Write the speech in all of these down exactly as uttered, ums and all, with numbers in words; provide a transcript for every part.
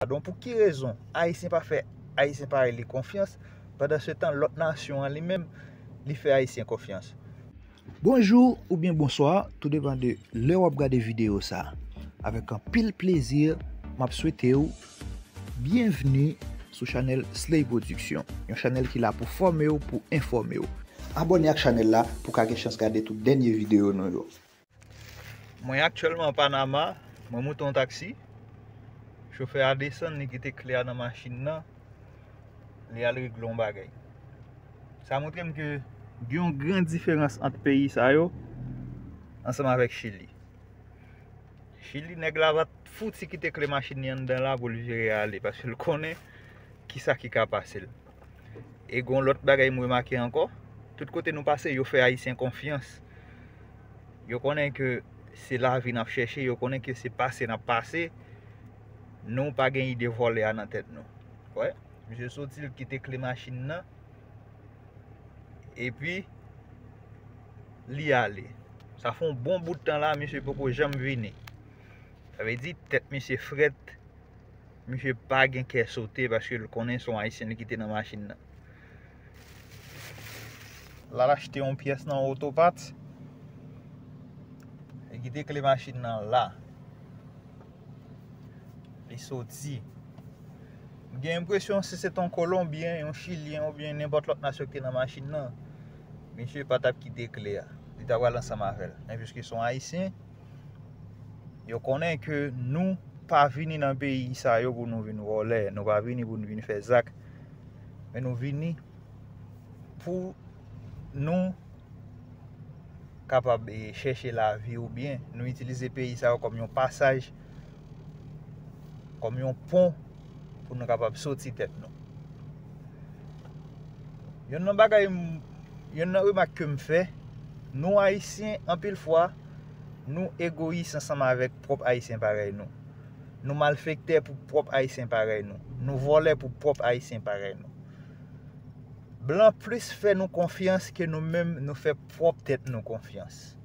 Padon, pou ki rezon Ayisyen pa fè Ayisyen parèy li konfyans, pandan se tan lòt nasyon an li menm, li fè Ayisyen konfyans? Bonjou oubyen bonswa, tou depann de lè w ap gade videyo sa. Avèk anpil plezi, m ap swete w byenvni sou chanèl Slay Production, yon chanèl ki la pou fòme w, pou enfòme w. Abòne ak chanèl la pou w ka gen chans gade tout dènye videyo nou yo. Mwen aktyèlman Panama, mwen moute yon taksi. Chofè a desann, li kite kle a nan machin nan, li al regle yon bagay. Sa montre m ke gen yon gran diferans ant peyi sa yo ansanm avèk Chili. Chili, nèg la pa t fouti kite kle machin li anndan la pou l vire ale, paske l konnen kisa ki ka pase l. E gon lòt bagay m remake ankò, tout kote nou pase, yo fè Ayisyen konfyans. Yo konnen ke se lavi n ap chèche, yo konnen ke se pase n ap pase, nou pa gen ide vòlè a nan tèt nou. Wè, misye soti, l kite kle machin nan, epi li ale. Sa fè yon bon bout tan la, misye poko janm vini. Sa vle di, tèt misye frèt, misye pa gen kè sote paske l konnen se yon Ayisyen li kite nan machin nan. L al achte yon pyès nan Autopart, li kite kle machin nan la. Li soti. M gen enpresyon si se t yon Kolonbyen, yon Chilyen oubyen nenpòt lòt nasyon ki te nan machin nan, misye pa t ap kite kle a. Li ta pral ansanm avè l. Men piske se yon Ayisyen, yo konnen ke nou pa vini nan peyi sa yo pou nou vin vòlè, nou pa vini pou nou vin fè zak, men nou vini pou nou kapab, e, chèche lavi oubyen nou itilize peyi sa yo kòm yon pasaj, kòm yon pon pou nou kapab soti tèt nou. Youn nan bagay m, youn nan remak ke m fè, nou Ayisyen, anpil fwa, nou egoyis ansanm avèk pwòp Ayisyen parèy nou. Nou malfektè pou pwòp Ayisyen parèy nou. Nou vòlè pou pwòp Ayisyen parèy nou. Blan plis fè nou konfyans ke nou menm nou fè pwòp tèt nou konfyans.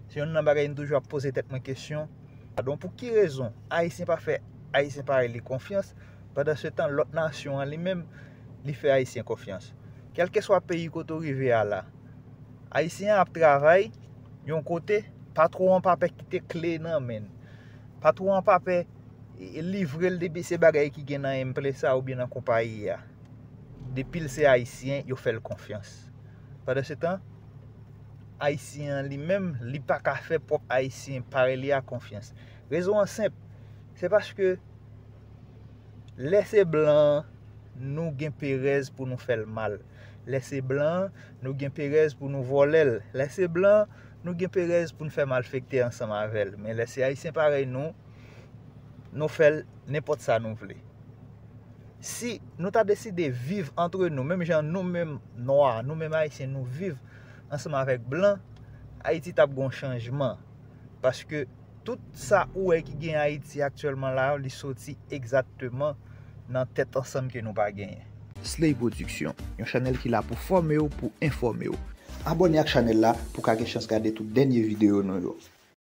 Se youn nan bagay m toujou ap poze tèt mwen kesyon. Padon, pou ki rezon Ayisyen pa fè Ayisyen parèy li konfyans, pandan se tan lòt nasyon an li menm, li fè Ayisyen konfyans? Kèlkeswa peyi kote w rive a la, Ayisyen an ap travay yon kote, patwon an pa pè kite kle nan men l. Patwon an pa pè, e, livre l depi se bagay ki gen nan enpresa oubyen nan konpayi a. Depi l se Ayisyen, yo fè l konfyans. Pandan se tan, Ayisyen an li menm, li pa ka fè pwòp Ayisyen parèy li a konfyans. Rezon an senp, se paske lè se blan an, nou gen perèz pou nou fè l mal. Lè se blan an, nou gen perèz pou nou vòlè l. Lè se blan an, nou gen perèz pou n fè malfektè ansanm avè l. Men lè se Ayisyen parèy nou, nou fè l nenpòt sa nou vle. Si nou ta deside viv antre nou, menm jan nou menm nwa, nou menm Ayisyen, nou viv ansanm avèk blan, Ayiti t ap gon chanjman. Paske tout sa ou wè ki gen Ayiti aktyèlman la, li soti egzakteman nan tèt ansanm ke nou pa genyen. Slay Production, yon chanèl ki la pou fòme w, pou enfòme w. Abòne ak chanèl la pou w ka gen chans gade tout dènye videyo nou yo.